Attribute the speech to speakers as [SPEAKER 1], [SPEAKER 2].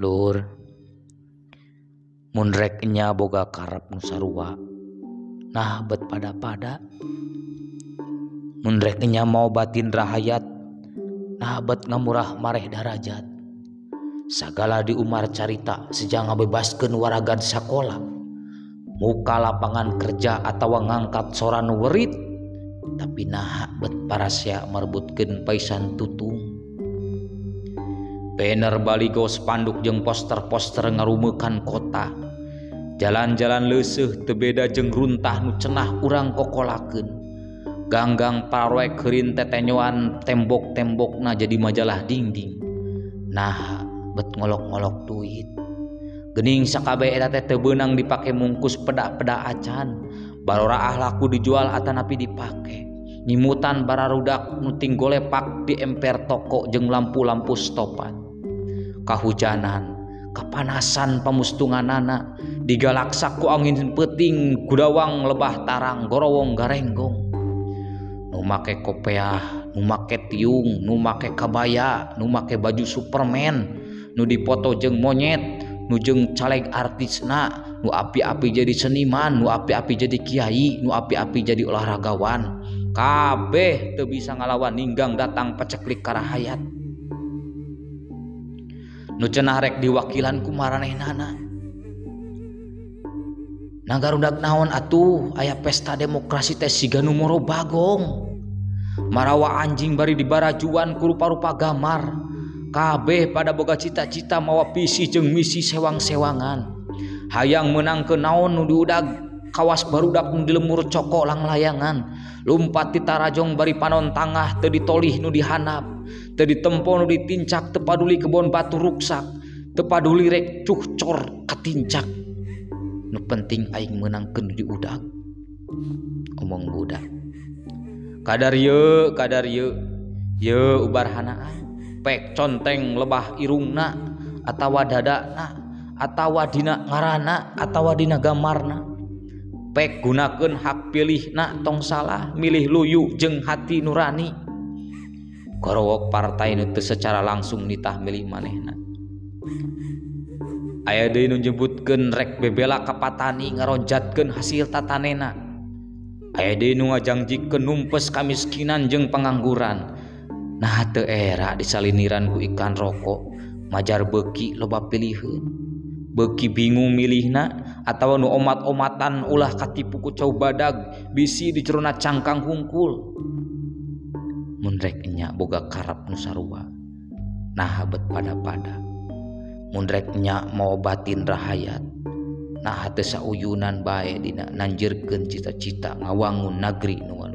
[SPEAKER 1] Lur, mun rek nya boga karep nu sarua, nah bet pada-pada. Mun rek nya mau batin rahayat, nah bet ngamurah mareh darajat. Sagala di Umar carita sejang ngabebaskeun waragan sakola, muka lapangan kerja atawa ngangkat sora nu werit, tapi naha bet parasea merebutkeun paisan tutung. Banner baligo spanduk jeung poster-poster ngarumeukan kota. Jalan-jalan leuseuh teu beda jeung runtah nu cenah urang kokolakeun. Ganggang paroek heurin tetenyoan tembok-tembokna jadi majalah dingding. Nah, bet ngolok-ngolok duit. Gening sakabeh eta teh teu beunang dipake mungkus pedak-pedak acan. Baroraah laku dijual atanapi dipake. Nyimutan bararudak nu tinggolepak di emper toko jeung lampu-lampu stopan. Kahujanan, kapanasan pamustunganana, digalaksak ku angin peuting gudawang lebah tarang gorowong garenggong. Nu make kopeah, nu make tiung, nu make kabaya, nu make baju Superman, nu dipoto jeung monyet, nu jeung caleg artisna, nu api-api jadi seniman, nu api-api jadi kiai, nu api-api jadi olahragawan. Kabeh teu bisa ngalawan ninggang datang paceklik karahayat. Nu cenah rek diwakilan ku maranehnana. Nagarudak naon atuh aya pesta demokrasi teh siga nu moro bagong. Marawa anjing bari dibarajuan ku rupa-rupa gamar. Kabeh pada boga cita-cita mawa visi jeung misi sewang-sewangan. Hayang meunangkeun naon nu diudag kawas barudak nu dilemur coko langlayangan. Lumpat ti tarajong bari panon tangah teu ditolih nu dihanap, teu ditempo nu ditincak, teu paduli kebon batu ruksak, teu paduli rek cuhcor katincak. Nu penting aing meunangkeun nu diudag. Omong budak. Kadar ye, ye ubarhanaan. Pek conteng lebah irungna atawa dadana atawa dina ngaranna atawa dina gamarna. Pek gunakeun hak pilihna tong salah milih luyu jeung hati nurani. Gorowok partai nu teu secara langsung nitah milih manehna. Aya deui nu nyebutkeun rek bebela ka patani ngaronjatkeun hasil tatanena. Aya deui nu ngajangjikeun numpes kamiskinan jeung pengangguran. Nah teu era disaliniran ku ikan rokok, majar beuki loba piliheun. Beuki bingung milihna atawa nu omat-omatan ulah katipu ku cau badag bisi di jerona cangkang hungkul. Mun rek nya boga karep nu sarua, nah bet pada-pada. Mun rek nya mau batin rahayat, nah teu sauyunan bae dina nanjirkeun cita-cita ngawangun nagri nu